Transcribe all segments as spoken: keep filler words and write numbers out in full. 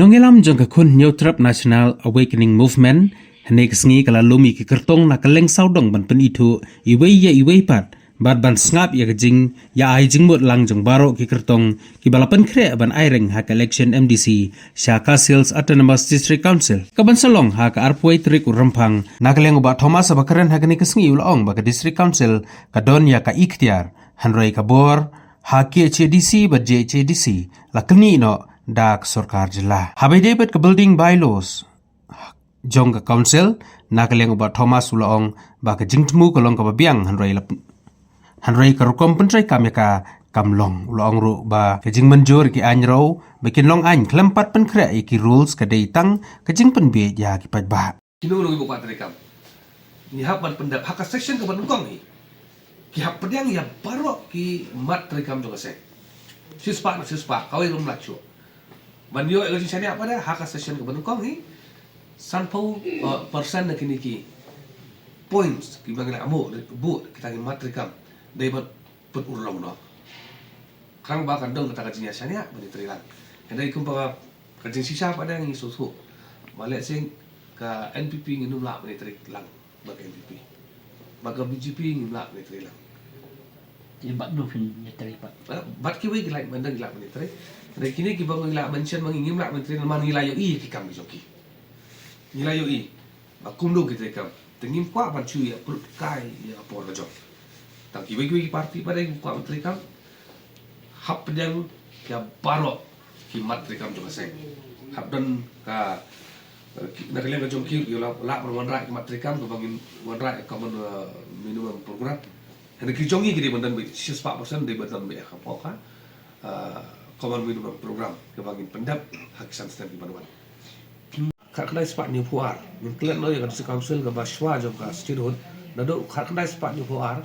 Nongïalam jong ka Khun Hynñiewtrep National Awakening Movement, hynne ka sngi ka la lum ïa ki kyrtong na kylleng sawdong ban pynithuh iwei ïa iwei pat bad ban sngap ïa ka jingïa ai jingmut lang jong baroh ki kyrtong kiba la pynkhreh ban aireng ha ka election M D C sha Khasi Hills Autonomous District Council. Kaban sa long ha ka arphew tarik u Rymphang, na ka liang u Bah Thomas haba kren ha kane ka sngi u la ong ba ka District Council ka don ïa ka iktiar, hynrei ka bor ha K H A D C bad J H A D C la kynnoh da ka sorkar jylla. Haba ïadei bad ka building bylaws jong ka council, na ka liang u Bah Thomas u la ong ba ka jingthmu ka long kaba biang, hynrei la, hynrei ka rukom pyntreikam ïa ka kam long. U la ong ruh ba ka jingmynjur ki aiñ rew ba kin long aiñ khlem pat pynkhreh ïa ki rules ka dei tang ka jingpynbiej ïa ki paidbah. Kino kino kiba kwah treikam, ngi hap ban pyndep ha ka session kaba nyngkong hi. Ki hap pdiang ïa baroh ki mat treikam jong ka seng. Shispah na shispah, kawei ruh ym lah shuh. Ban ïoh ïa ka jingshaniah pat de ha ka session kaba nyngkong hi, sanphew, uh, percent na kine ki points kiba ngi la buh, buh kita ki mat treikam, dei ban pynurlong noh. Khnang ba kan don kata ka jingïashaniah ban ïatrei lang. Hynrei kumba ka jingshisha pat de ngi sngewthuh ba lehse ka N P P ngin ym lah ban ïatrei lang bad ka N P P. Bad ka B J P ngim lah ban ïatrei lang. Ïa bad no phin ïatrei pat? Eh, bad kiwei ki lah ban, dang ki lah ban ïatrei. Hynrei kine kiba ngi la mention ba ngi ngim lah ban ïatrei namar ngi la ïohi ïa ki kam ki jong ki. Ngi la ïohi ba kumno ki treikam. Te ngim kwah ban shu ïa pynlut kai ïa ka por ka jong. Tang kiwei kiwei ki party pat de kim kwah ban treikam. Hap pdiang ïa baroh ki mat treikam jong ka seng. Hap don ka, eh, ki, na ka liang ka jong ki, ïa la, lah ban wanrah ki mat treikam kaba ngin wanrah ïa ka common, eh, minimum program. Hynrei ki jong ngi ki dei ban don beit shispah percent, dei ban don beit ïa ka pok ha, eh, common minimum program kaba ngin pyndep ha ki san snem kiban wan. Khatkhyndai spah hynñiewphew ar, ngin klet noh ïa ka District Council kaba shuwa jong ka statehood. Naduh khatkhyndai spah hynñiewphew ar,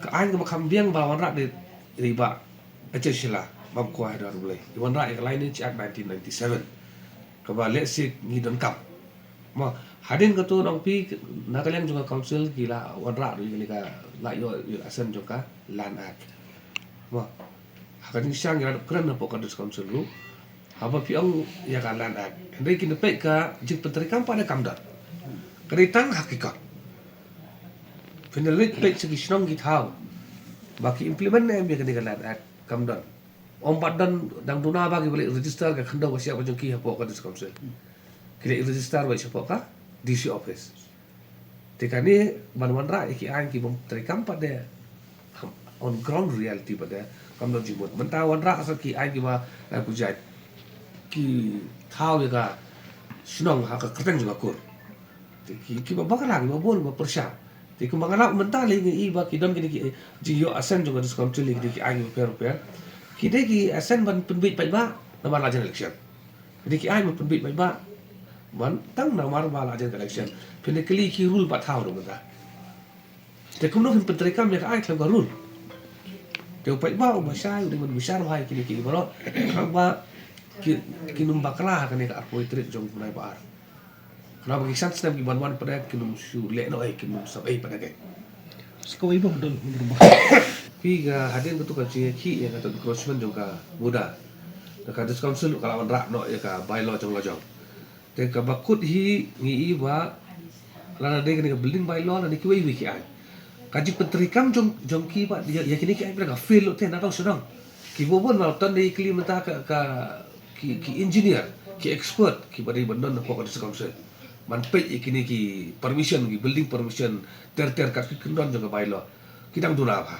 ka aiñ kaba kham biang ba wanrah dei, dei Bah Echard Shylla, Bah Mawkhoi Haduh Blei. I wanrah ïa ka Lineage Act nineteen ninety-seven, kaba lehse ngi donkam. Mo, hadien kato nongphi, na ka liang jong ka council ki la wanrah ruh ïa kane ka, la ïoh, ïoh assent jong ka Land Act. Mo, ha ka jingshisha ngi la dep kren hapoh ka District Council ruh. Haba phi ong ïa ka Land Act, hynrei kin peit ka jingpyntreikam pat de kam don. Ka dei tang ha ki kot. Phin da leit peit sha ki shnong ki thaw ba ki implement ne em ïa kane ka Land Act, kam don. Ym pat don, dang duna ba kiba leit register ka khyndew ka shiah ba jong ki hapoh ka District Council. Ki leit register beit shapoh ka D C office. Te kane ban wanrah ïa ki aiñ ki bym treikam pat de, on ground reality pat de kam don jingmut. Mynta wanrah sa ki aiñ kiba, eh, pujat, ki thaw ïa ka shnong ha ka kyrteng jong ka kur. Te ki, kiba bakla, kiba bun, kiba pyrshah. Te kumba nga la mynta lei ngi i ba ki don kine ki, eh, jingïoh assent jong ka District Council ïa kine ki aiñ bapher bapher. Ki dei ki assent ban pynbiej paidbah namar la jan election. Kine ki aiñ ban pynbiej paidbah ban tang namar ba la jan ka election. Phin da kylli ki rule ba thaw ruh mynta. Te kumno phin pyntreikam ïa ka aiñ khlem ka rule? Te u paidbah uba shai u dei ban bishar bha ïa kine ki baroh. Khnang ba ki, kin ym bakla ha kane ka arphew tarik jong u bnai ba ar. Khnang ba ki san snem kiban wan pat de kin ym shu leh noh ei, kin ym sap ei pat de. Sa kawei ba don, don ba. Phi, ka hadien kato ka jingïakhih ïa kato encroachment jong ka MUDA, ka District Council ka la wanrah noh ïa ka bylaw jong la jong. Te kaba kut hi ngi i ba lada dei kane ka building bylaw lane kiwei kiwei ki aiñ, ka jingpyntreikam jong, jong ki ba ïa, ïa kine ki aiñ ba ka fail lut te na dong sha dong. Kiba bun ba la ton da i kylli mynta ka, ka, ki, ki engineer, ki expert kiba dei ban don hapoh ka District Council ban peit ïa kine ki permission, ki building permission ter ter kat ki kyndon jong ka bylaw. Ki dang duna bha.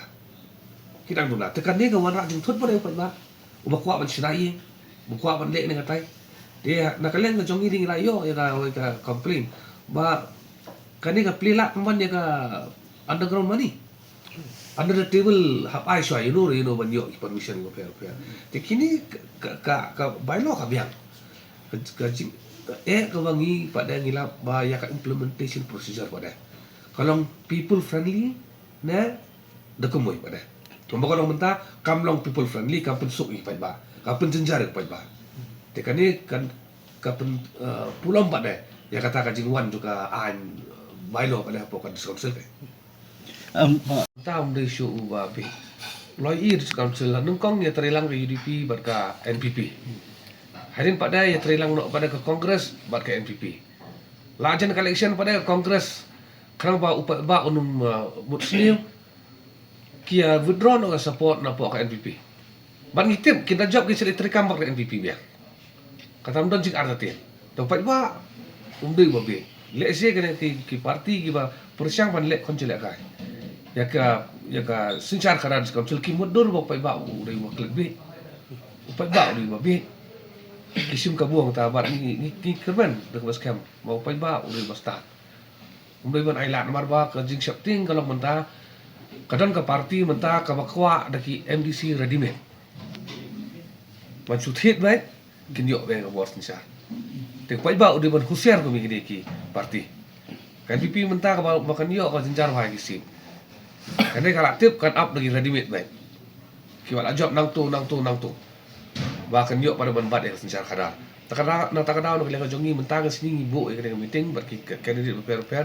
Ki dang duna. Te kane ka wanrah jingthut pat ïa u paidbah uba kwah ban shna ïing, uba kwah ban leh kane katai. Te na ka liang ka jong ngi dei ngi la ïoh ïa ka, ïa ka complaint ba kane ka plie lah pynban ïa ka underground money. Under the table hap ai shuwa ïa uno ïa uno ban ïoh ki permission bapher bapher. Te kine ka, ka, ka, ka bylaw ka biang. Ka, ka jing, ka eh kaba ngi pat de ngi lap ba ïa ka implementation procedure pat de ka long people friendly ne da kumwei pat de. Kumba ka long mynta kam long people friendly, kam pynsuk ïa ki paidbah, kam pynjynjar ïa ki paidbah. Te kane kan ka pyn, eh, pulom pat de ïa kata ka jingwan jong ka aiñ, eh, bylaw pat de hapoh ka District Council. Em, ba. Mynta ym dei shuh uba phi. Loi i District Council la nyngkong ïatrei lang ka U D P bad ka N P P. Hadien pat de ïa trei lang noh pat de ka Congress bad ka N P P. La jan ka election pat de ka Congress, khnang ba u paidbah un ym, uh, mut sniew, ki ïa withdraw noh ka support napoh ka N P P. Bad ngi tip kin da jop ki sha treikam bad ka N P P biang. Kata ym don jingartatien. Te u paidbah um dei ba bieit. Lehse kine ki, ki party kiba pyrshang ban leh khun jleh kai ïa ka, ïa ka synshar khadar District Council, ki mutdur ba u paidbah u dei ba klet bieit. U paidbah u dei ba bieit. Ki shim ka buh kata bad ngi, ngi, ngi kyrmen da kaba skhem ba u paidbah u dei ba stad. Um dei ban ailad namar ba ka jingsheptieng ka long mynta, ka don ka party mynta kaba kwah da ki M D C ready made. Ban shu thied beit, kin ïoh beit ka bor synshar. Te u paidbah u dei ban husiar kum ïa kine ki party. Ka N P P mynta kaba, ba kan ïoh ka jynjar bha ïa ki seat. Kane ka la tip kan ap da ki ready made beit. Kiba la jop nangto, nangto, nangto. Ba kan ïoh pat de ban bat ïa ka synshar khadar. Ta ka daw, na ta ka daw na ka liang ka jong ngi mynta ka sngi ngi buh ïa kane ka meeting bad ki, ki candidate bapher bapher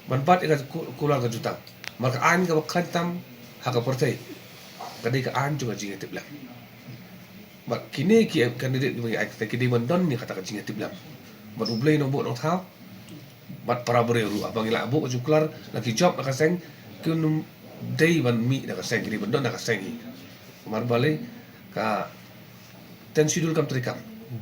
ban bat ïa ka ku-, kular ka jutang. Namar ka aiñ kaba khlaiñ tam ha ka pyrthei ka dei ka aiñ jong ka jingïatiplem. Bad kine ki candidate kiba ngi ai kata ki dei ban don ïa kata ka jingïatiplem. Bad U Blei Nongbuh Nongthaw bad para briew ruh, haba ngi la buh ka jingkular la ki jop na ka seng, kin ym dei ban mih na ka seng, ki dei ban don na ka seng hi. Namar balei? Ka ten schedule kam treikam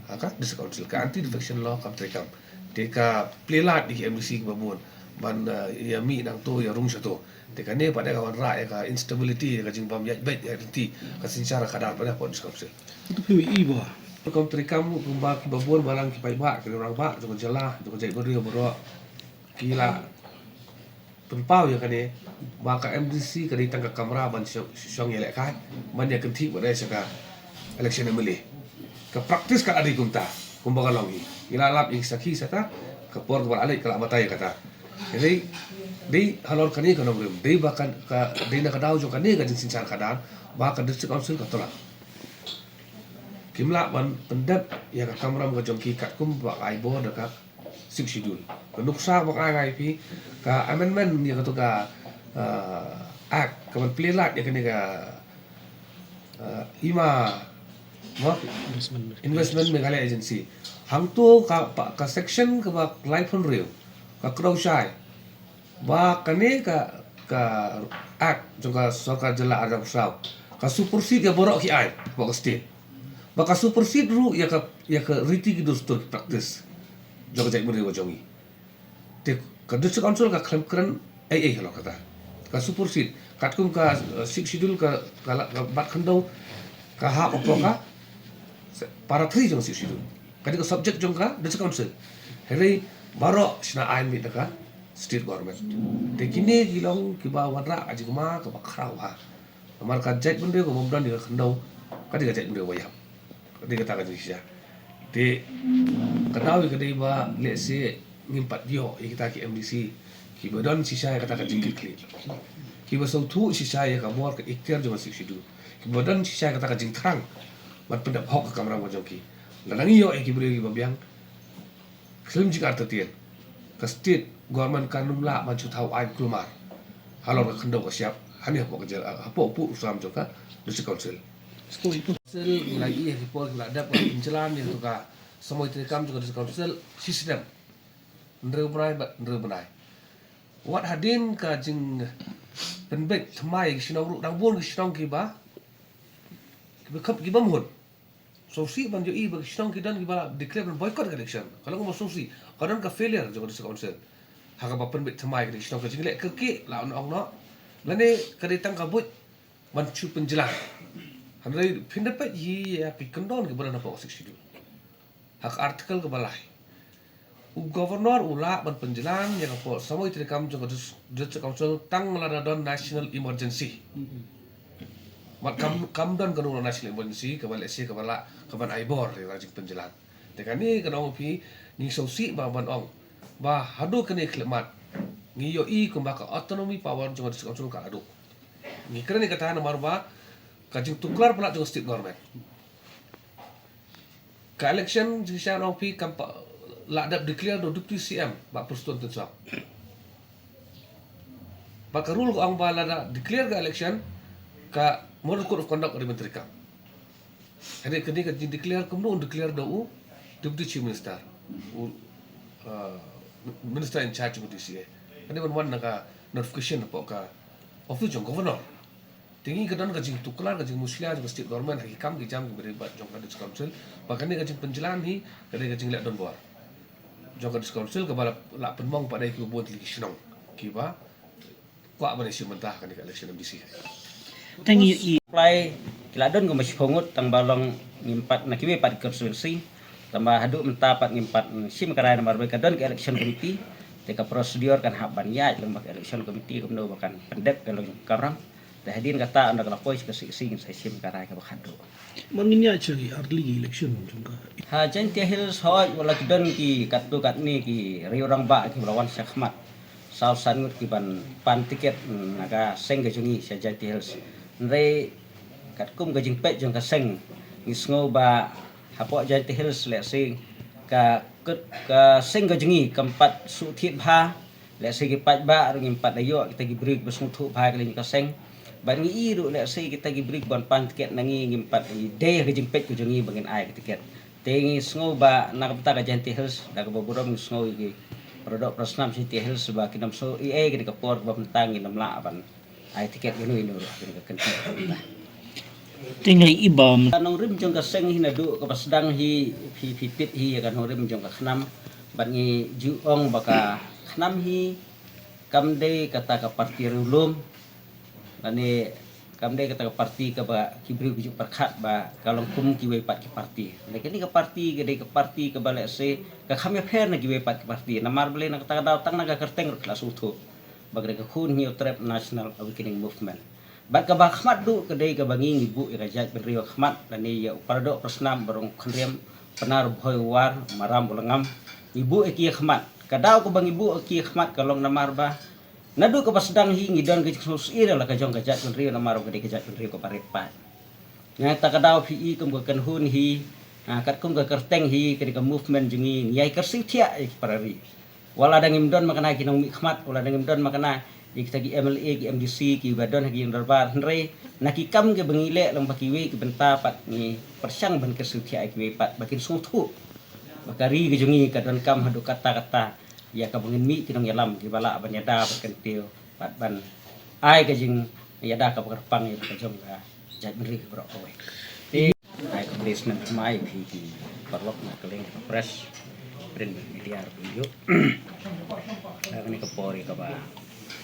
ha ka District Council, ka anti defection law kam treikam. Te ka plie lad ïa ki M D C kiba bun ban, eh, ïa mih nangto ïa rung shato. Te kane pat de ka wanrah ïa ka instability, ïa ka jingbym ïaid beit ïaid ryntih ka synshar khadar pat de hapoh District Council. Te phi i ba, kam treikam kumba kiba bun balang ki paidbah, ki rangbah jong ka jylla, jong ka jaitbynriew baroh ki la pynpaw ïa kane ba ka M D C ka dei tang ka kamra ban shong, shong ïalehkai, ban ïa kynthih bad ïa sha ka election M L A. Ka practice ka la dei kumta, kumba ka long hi. Ngi la lap ïa ki sakhi sha ka, ka por kaba la leit ka la batai ïa kata. Dei, dei halor kane ka nongrim, dei ba kan, ka, dei na ka daw jong kane ka jingsynshar khadar ba ka District Council ka tolak. Kim lah ban pyndep ïa ka kamram ka jong ki katkum ba ka ai bor da ka Sixth Schedule. Ka nuksa ba ka ai ngai phi, ka amendment ïa kato ka, uh, act, ka ban plie lad ïa kane ka, uh, ima, mo? Investment. Investment Meghalaya Agency. Hangto ka, pa, ka section kaba laiphew hynriew ka kdew shai ba kane ka, ka act jong ka sorkar jylla ar hajar arphew saw ka supersede ïa baroh ki aiñ hapoh ka state. Ba ka supersede ruh ïa ka, ïa ka riti ki dustur ki practice jong ka jaitbynriew ka jong ngi. Te ka District Council ka khlem kren ei ei halor kata. Ka supersede katkum ka, uh, Sixth Schedule ka, ka la, ka bat khyndew ka hap hapoh ka para three jong Sixth Schedule. Ka dei ka subject jong ka District Council. Hynrei baroh shna aiñ mih da ka state government. Te kine ki long kiba wanrah ka jingma kaba khraw bha. Namar ka jaitbynriew kaba ym don ïa ka khyndew ka dei ka jaitbynriew ba ïap. Ka dei kata ka jingshisha. Te ka daw ïa ka dei ba lehse ngim pat ïoh ïa kita ki M D C kiba don shisha ïa kata ka jingkitkhlieh, kiba sngewthuh shisha ïa ka bor ka ikhtiar jong ka Sixth Schedule, kiba don shisha ïa kata ka jingthrang ban pyndep hok ka kamram ka jong ki. Lada ngi ïoh ïa ki briew kiba biang, khlem jingartatien ka state government kan ym lah ban shu thaw aiñ kulmar halor ka khyndew ka shyiap hangne hapoh ka jylla, hapoh, hapoh u sam jong ka District Council. Council ngi la ïohi ha ki por ki la dep ka jingpynjlan ïa kato ka samoi treikam jong ka District Council shisnem, hynriew bnai bad hynriew bnai. Wat hadien ka jingpynbeit thymmai ki shnong ruh dang bun ki shnong kiba, kiba kham, kiba mut sngewsih ban ïohi ba ki shnong ki don kiba la declare ban boycott ka election. Ka long kumba sngewsih, ka don ka failure jong ka District Council ha kaba pynbeit thymmai ka dei ki shnong, ka jingleh kyrkieh la ong noh, lane ka dei tang ka buit ban shu pynjlan. Hynrei phin da peit hi ïa ki kyndon kiba don hapoh ka Sixth Schedule. Ha ka article kaba lai, u Governor u lah ban pynjlan ïa ka por samoi treikam jong ka Dis-, District Council tang lada don national emergency. Bad kam, kam don kano kano national emergency kaba lehse kaba lah, kaban ai bor ïa ka jingpynjlan. Te kane ka ong phi, ngi sngewsih ba ban ong ba haduh kane khyllipmat ngi ïohi kumba ka autonomy power jong ka District Council ka la duh. Ngi kren ïa kata namar ba ka jingtuklar palat jong ka state government. Ka election jingshisha ong phi kam pat la dep declare da u Deputy C M Bah Prestone Tynsong. Bad ka rule ka ong ba lada declare ka election, ka Model Code of Conduct ka dei ban treikam. Hynrei kane ka jingdeclare kumno un declare da u Deputy Chief Minister, u, uh, Minister in charge u D C A. Kane ban wan na ka notification hapoh ka office jong Governor. Te ngi ka don ka jingtuklar, ka jingmushlia jong ka state government ha ki kam ki jam ki ba dei bad jong ka District Council. Ba kane ka jingpynjlan hi ka dei ka jingleh don bor jong ka District Council kaba la, la pynmong pat da ki bun tylli ki shnong kiba kwah ban ïashim bynta ha kane ka election M D C. Te ngi i apply ki la don kumba shiphew ngut tang ba long ngim pat na kiwei pat ki constituency. Tang ba haduh mynta pat ngim pat shim ka rai namar ba ka don ka election committee. Te ka procedure kan hap ban ïaid lang ba ka election committee kumno ba kan pyndep ka long ka ram. Te hadien kata ynda ka la poi sha ka shisien ngin sa shim ka rai kaba khatduh. Man ngin ïaid sha ki early election jong ka. Ha Jaintia Hills hooid wat la ki don ki katto katne ki riew rangbah kiba la wan shakhmat. Saw san ngut ki ban pan tiket, mm, na ka seng ka jong ngi sha Jaintia Hills. Hynrei katkum ka jingpeit jong ka seng ngi sngew ba hapoh Jaintia Hills lehse ka, ka, ka seng ka jong ngi kam pat shu thied bha. Lehse ki paidbah ruh ngim pat da ïoh kita ki briew kiba sngewthuh bha ha ka liang ka seng. Bad ngi i ruh lehse kita ki briew kiban pan tiket na ngi ngim pat i dei ha ka jingpeit ka jong ngi ba ngin ai ka tiket. Te ngi sngew ba na ka bynta ka Jaintia Hills da kaba burom ngi sngew ïa ki para doh para snam Jaintia Hills ba kin ym sngew ei ei kane ka por kaba mynta ngin ym lah ban ai tiket ïano ïano ruh ha kane ka kynti. Te ngi i bam. Ka nongrim jong ka seng hi naduh kaba sdang hi phi, phi tip hi ïa ka nongrim jong ka khnam. Bad ngi ju ong ba ka khnam hi kam dei kata ka party riewlum. Lane kam dei kata ka party kaba ki briew ki ju pyrkhat ba ka long kum kiwei pat ki party. Lane kane ka party ka dei ka party kaba lehse ka kham ïapher na kiwei pat ki party. Namar balei na kata ka daw tang na ka kyrteng ruh ki la sngewthuh ba ka dei ka Khun Hynñiewtrep National Awakening Movement. Bad kaba khmat duh ka dei kaba ngi ngi buh ïa ka jaitbynriew ha khmat lane ïa u para doh para snam baroh u khynriam Pnar Bhoi War Maram u Langam. Ngi buh ïa ki ha khmat. Ka daw kaba ngi buh ïa ki ha khmat ka long namar ba naduh kaba sdang hi ngi don ka jingsngewsih ïa la ka jong ka jaitbynriew namar ba ka dei ka jaitbynriew kaba rit paid. Nga ta ka daw phi i kum ka kynhun hi, ah, katkum ka kyrteng hi, ka dei ka movement jong ngi, ngi ïai kyrsiew thiah ïa ki para ri. Wat la dang ngim don makna ki nongmihkhmat, wat la dang ngim don makna ïa kita ki M L A, ki M D C, kiba don ha ki ïing dorbar, hynrei na ki kam kiba ngi leh lyngba kiwei ki bynta pat ngi pyrshang ban kyrsiew thiah ïa kiwei pat ba kin sngewthuh ba ka ri ka jong ngi ka donkam haduh katta katta ïa kaba ngin mih ki nongïalam kiba lah ban ïada ban kyntiew bad ban ai ka jingïada kaba kyrpang ïa la ka jong ka jaitbynriew baroh kawei. Te ai ka blessing thymmai phi ki paralok na ka liang ka press, print media ruh kumjuh. Ha kane ka por ïa kaba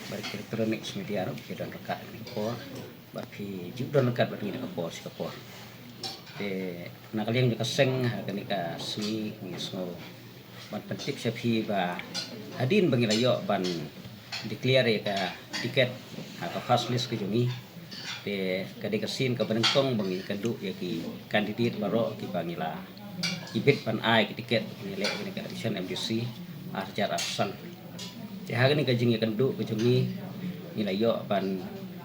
bad ki electronics media ruh ki don ryngkat ha kane ka por. Bad phi ju don ryngkat bad ngi na ka por sha ka por. Te na ka liang jong ka seng ha kane ka sngi ngi sngew ban pyntip sha phi ba hadien ba ngi la ïoh ban declare ïa ka ticket ha ka first list ka jong ngi. Te ka dei ka sien kaba nyngkong ba ngi kynduh ïa ki candidate baroh kiba ngi la, ki bit ban ai ki ticket ba kin ïaleh ïa kane ka election M D C ar hajar arphew san. Te ha kane ka jingïakynduh ka jong ngi ngi la ïoh ban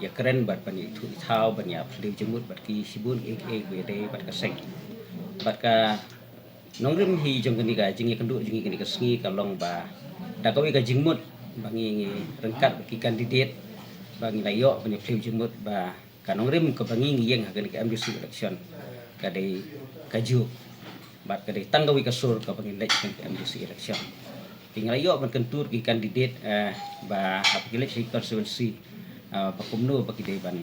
ïakren bad ban ïathuh ïathaw ban ïaphylliew jingmut bad ki shibun kiei kiei kiba ïadei bad ka seng. Bad ka nongrim hi jong kane ka jingïakynduh jong ngi kane ka sngi ka long ba da kawei ka jingmut ba ngi ngi ryngkat bad ki candidate ba ngi la ïoh ban ïaphylliew jingmut ba ka nongrim kaba ngi ngi ïeng ha kane ka M D C election ka dei kajuh bad ka dei tang kawei ka sur kaba ngin leit ha kane ka M D C election. Te ngi la ïoh ban kyntur ki candidate, eh, ba hap ki leit ha ki constituency, eh, ba kumno ba ki dei ban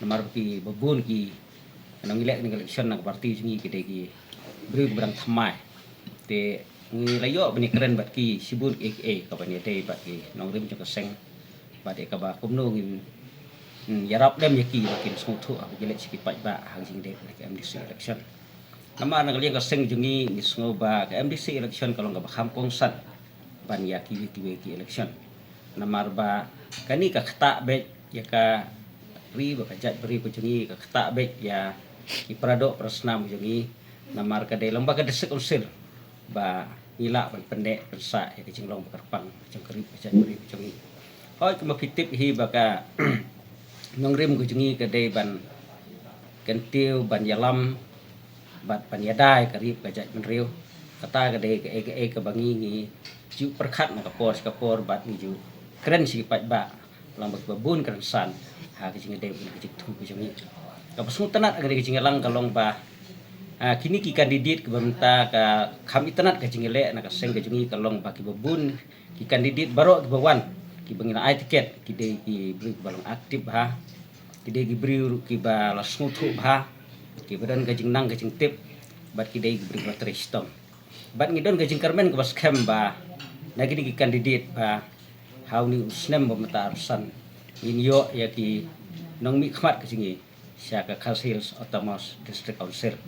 namar ba ki ba bun ki nongïaleh kane ka election na ka party jong ngi ki dei ki briew kiba dang thymmai. Te ngi la ïoh ban ïakren bad ki shibun kiei kiei kaba ngi dei bad ki nongrim jong ka seng. Bad ïa kaba kumno ngin, hmm, ïarap lem ïa ki ba kin sngewthuh haba ki leit sha ki paidbah ha ka jingdep na ka M D C election. Namar na ka liang ka seng jong ngi ngi sngew ba ka M D C election ka long kaba kham kongsan ban ïa kiwei kiwei ki election. Namar ba kane ka ktah beit ïa ka ri bad ka jaitbynriew ka jong ngi, ka ktah beit ïa ki paradoh parasnam jong ngi. Namar ka dei lyngba ka district council ba ngi lah ban pynneh pynsah ïa ka jinglong ba kyrpang jong ka ri ka jaitbynriew ka jong ngi. Hooid kumba phi tip hi ba ka nongrim ka jong ngi ka dei ban kyntiew ban ïalam bad ban ïada ïa ka ri ka jaitbynriew. Kata ka dei kaei kaei kaba ngi ngi ju pyrkhat na ka por sha ka por bad ngi ju kren sha ki paidbah lyngba kiba bun ki rynsan ha ka jingïadei bad ka jingthmu ka jong ngi. Kaba sngewtynnat ha kane ka jingïalang ka long ba Ah, kine ki candidate kiba mynta ka kham itynnad ka jingïaleh na ka seng ka jong ngi ka long ba kiba bun ki candidate baroh kiba wan, kiba ngi la ai tiket, ki dei ki briew kiba long active bha, ki dei ki briew ruh kiba la sngewthuh bha, kiba don ka jingnang ka jingtip, bad ki dei ki briew kiba trei shitom. Bad ngi don ka jingkyrmen kaba skhem ba na kine ki candidate ba ha une u snem ba mynta ar san ngin ïoh ïa ki nongmihkhmat ka jong ngi sha ka Khasi Hills Autonomous District Council.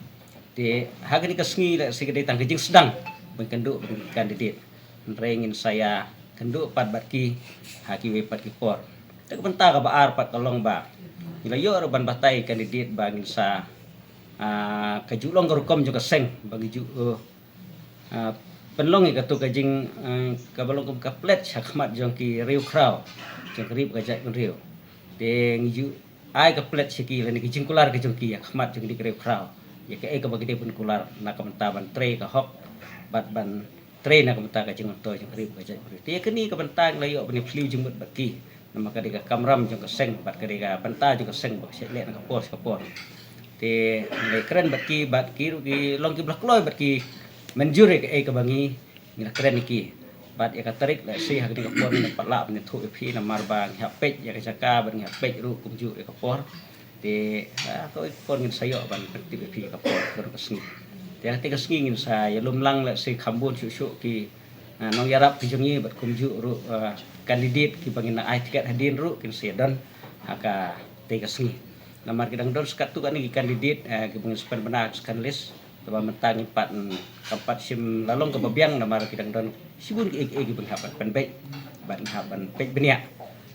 Te ha kane ka sngi lehse ka dei tang ka jingsdang ban kynduh bad ki candidate. Hynrei ngin sa ïakynduh pat bad ki ha kiwei pat ki por. Te ka bynta kaba ar pat ka long ba ngi la ïoh ruh ban batai candidate ba ngin sa, ah, ka ju long ka rukom jong ka seng ba ngi ju, uh, ah, pynlong ïa katu ka jing, eh, kaba long kum ka pledge ha khmat jong ki riewkhraw jong ka ri bad ka jaitbynriew. Te ngi ju ai ka pledge sha ki lane ka jingkular ka jong ki ha khmat jong ki riewkhraw ïa kaei kaba ki dei ban kular na ka bynta ban trei ka hok bad ban trei na ka bynta ka jingmyntoi jong ka ri bad ka jaitbynriew. Te ïa kane ka bynta ngi la ïoh ban ïa phylliew jingmut bad ki. Namar ka dei ka kamram jong ka seng bad ka dei ka bynta jong ka seng ba ka shait leh na ka por sha ka por. Te ngi kren bad ki, bad ki ruh ki long kiba la kloi bad ki mynjur ïa kaei kaba ngi, ngi la kren ïa ki. Bad ïa ka tarik lehse ha kane ka por ngin pat lah ban ïathuh ïa phi namar ba ngi hap peit ïa ka jaka bad ngi hap peit ruh kumjuh ïa ka por. Te ha kawei ka por ngin sa ïoh ban pyntip ïa phi ïa ka por ka sngi. Te ha kata ka sngi ngin sa ïalum lang lehse kham bun shuh shuh ki, ah, nongïarap ki jong ngi bad kumjuh ruh, ah, candidate kiba ngin ai tiket hadien ruh kin sa ïadon ha kata ka sngi. Namar ki dang don sa katto katne ki candidate, ah, kiba ngin sa pynbna ha ka second list. Te ba mynta ngim pat, mm, kam pat shym la long kaba biang namar ki dang don shibun kiei kiei kiba ngi hap ban pynbeit bad ngi hap ban peit bniah.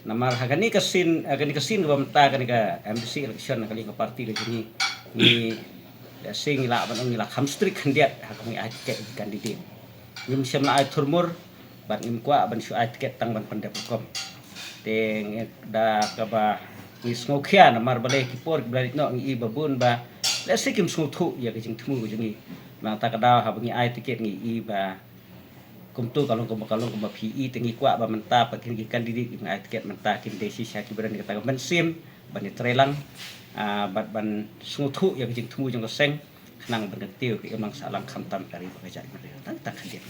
Namar ha kane ka sien, ah, kane ka sien kaba mynta kane ka M D C election na ka liang ka party ka jong ngi, ngi, lehse ngi lah ban ong ngi la kham strict khyndiat ha ka ban ai tiket ïa ki candidate. Ngim shym la ai thurmur bad ngim kwah ban shu ai tiket tang ban pyndep rukom. Te ngi da kaba ngi sngewkhia namar balei ki por kiba la leit noh ngi i ba bun ba lehse kim sngewthuh ïa ka jingthmu ka jong ngi. Nangta ka daw haba ngi ai tiket ngi i ba kumto ka long kumba ka long kumba phi i, te ngi kwah ba mynta pat kine ki candidate kiba ngi ai tiket mynta kin dei shisha kiba don kata ka mynsiem ban ïatreilang, ah, bad ban sngewthuh ïa ka jingthmu jong ka seng khnang ban kyntiew ka imlang sahlang khamtam ka ri bad ka jaitbynriew. Tang kata khyndiat.